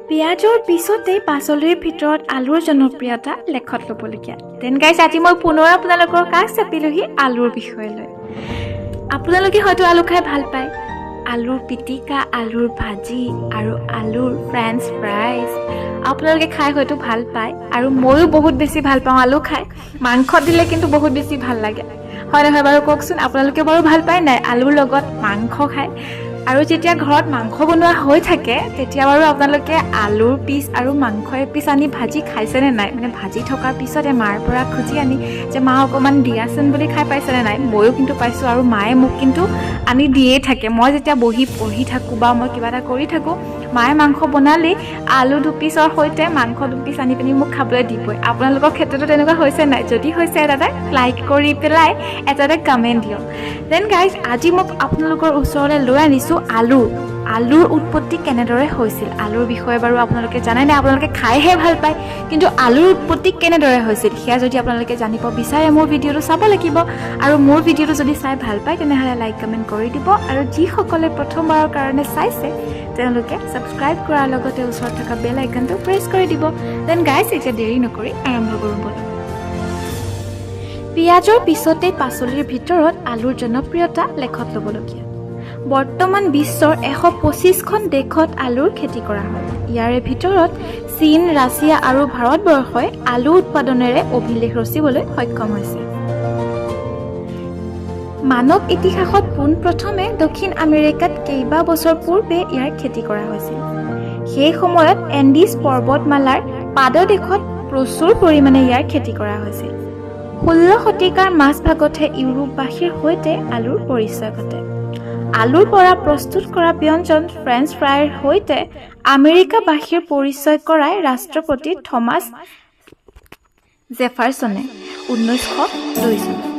পিঁয়াজৰ পিছতেই পাচলিৰ ভিতৰত আলুৰ জনপ্ৰিয়তা লেখত ল'বলগীয়া। Then guys, আজি মই পুনৰ আপোনালোকৰ কাষ চাপিলোহি আলুৰ বিষয়ে লৈ। আপোনালোকে হয়তো আলু খাই ভাল পায়। আলুৰ পিটিকা, আলুৰ ভাজি আৰু আলুৰ ফ্ৰেঞ্চ ফ্ৰাইজ আপোনালোকে খাই হয়তো ভাল পায় আৰু ময়ো বহুত বেছি ভাল পাওঁ আলু খাই। মাংসত দিলে কিন্তু বহুত বেছি ভাল লাগে, হয় নহয় বাৰু কওকচোন? আপোনালোকে বাৰু ভাল পায় নাই আলুৰ লগত মাংস খাই? আৰু যেতিয়া ঘৰত মাংস বনোৱা হৈ থাকে, তেতিয়া বাৰু আপোনালোকে আলুৰ পিচ আৰু মাংস এপিচ আনি ভাজি খাইছেনে নাই? মানে ভাজি থকাৰ পিছতে মাৰ পৰা খুজি আনি যে মা, অকণমান দিয়াচোন বুলি খাই পাইছেনে নাই? ময়ো কিন্তু পাইছোঁ আৰু মায়ে মোক কিন্তু আনি দিয়েই থাকে। মই যেতিয়া বহি পঢ়ি থাকোঁ বা মই কিবা এটা কৰি থাকোঁ, মায়ে মাংস বনালেই আলু দুপিচৰ সৈতে মাংস দুপিচ আনি পিনি মোক খাবলৈ দিবই। আপোনালোকৰ ক্ষেত্ৰতো তেনেকুৱা হৈছে নাই? যদি হৈছে, এটা এটা লাইক কৰি পেলাই এটা এটা কমেণ্ট দিয়ক। Then guys, আজি মোক আপোনালোকৰ ওচৰলৈ লৈ আনিছোঁ আলুৰ উৎপত্তি কেনেদৰে হৈছিল। আলুৰ বিষয়ে বাৰু আপোনালোকে জানে নাই? আপোনালোকে খাইহে ভাল পায়, কিন্তু আলুৰ উৎপত্তি কেনেদৰে হৈছিল, সেয়া যদি আপোনালোকে জানিব বিচাৰে, মোৰ ভিডিঅ'টো চাব লাগিব। আৰু মোৰ ভিডিঅ'টো যদি চাই ভাল পায়, তেনেহ'লে লাইক কমেণ্ট কৰি দিব আৰু যিসকলে প্ৰথমবাৰৰ কাৰণে চাইছে, তেওঁলোকে ছাবস্ক্ৰাইব কৰাৰ লগতে ওচৰত থকা বেল আইকনটো প্ৰেছ কৰি দিব। Then guys, এতিয়া দেৰি নকৰি আৰম্ভ কৰোঁ ব'লক। পিঁয়াজৰ পিছতেই পাচলিৰ ভিতৰত আলুৰ জনপ্ৰিয়তা লেখত ল'বলগীয়া। বৰ্তমান বিশ্বৰ 125খন দেশত আলুৰ খেতি কৰা হয়। ইয়াৰে ভিতৰত চীন, ৰাছিয়া আৰু ভাৰতবৰ্ষই আলু উৎপাদনেৰে অভিলেখ ৰচিবলৈ সক্ষম হৈছে। মানৱ ইতিহাসত পোনপ্ৰথমে দক্ষিণ আমেৰিকাত কেইবা বছৰ পূৰ্বে ইয়াৰ খেতি কৰা হৈছিল। সেই সময়ত এণ্ডিজ পৰ্বতমালাৰ পাদদেশত প্ৰচুৰ পৰিমাণে ইয়াৰ খেতি কৰা হৈছিল। 16 শতিকাৰ মাজভাগতহে ইউৰোপবাসীৰ সৈতে আলুৰ পৰিচয় ঘটে। আলুৰ পৰা প্ৰস্তুত কৰা ব্যঞ্জন ফ্ৰেঞ্চ ফ্ৰাইৰ সৈতে আমেৰিকাবাসীৰ পৰিচয় কৰাই ৰাষ্ট্ৰপতি থমাছ জেফাৰছনে 1902 চনত।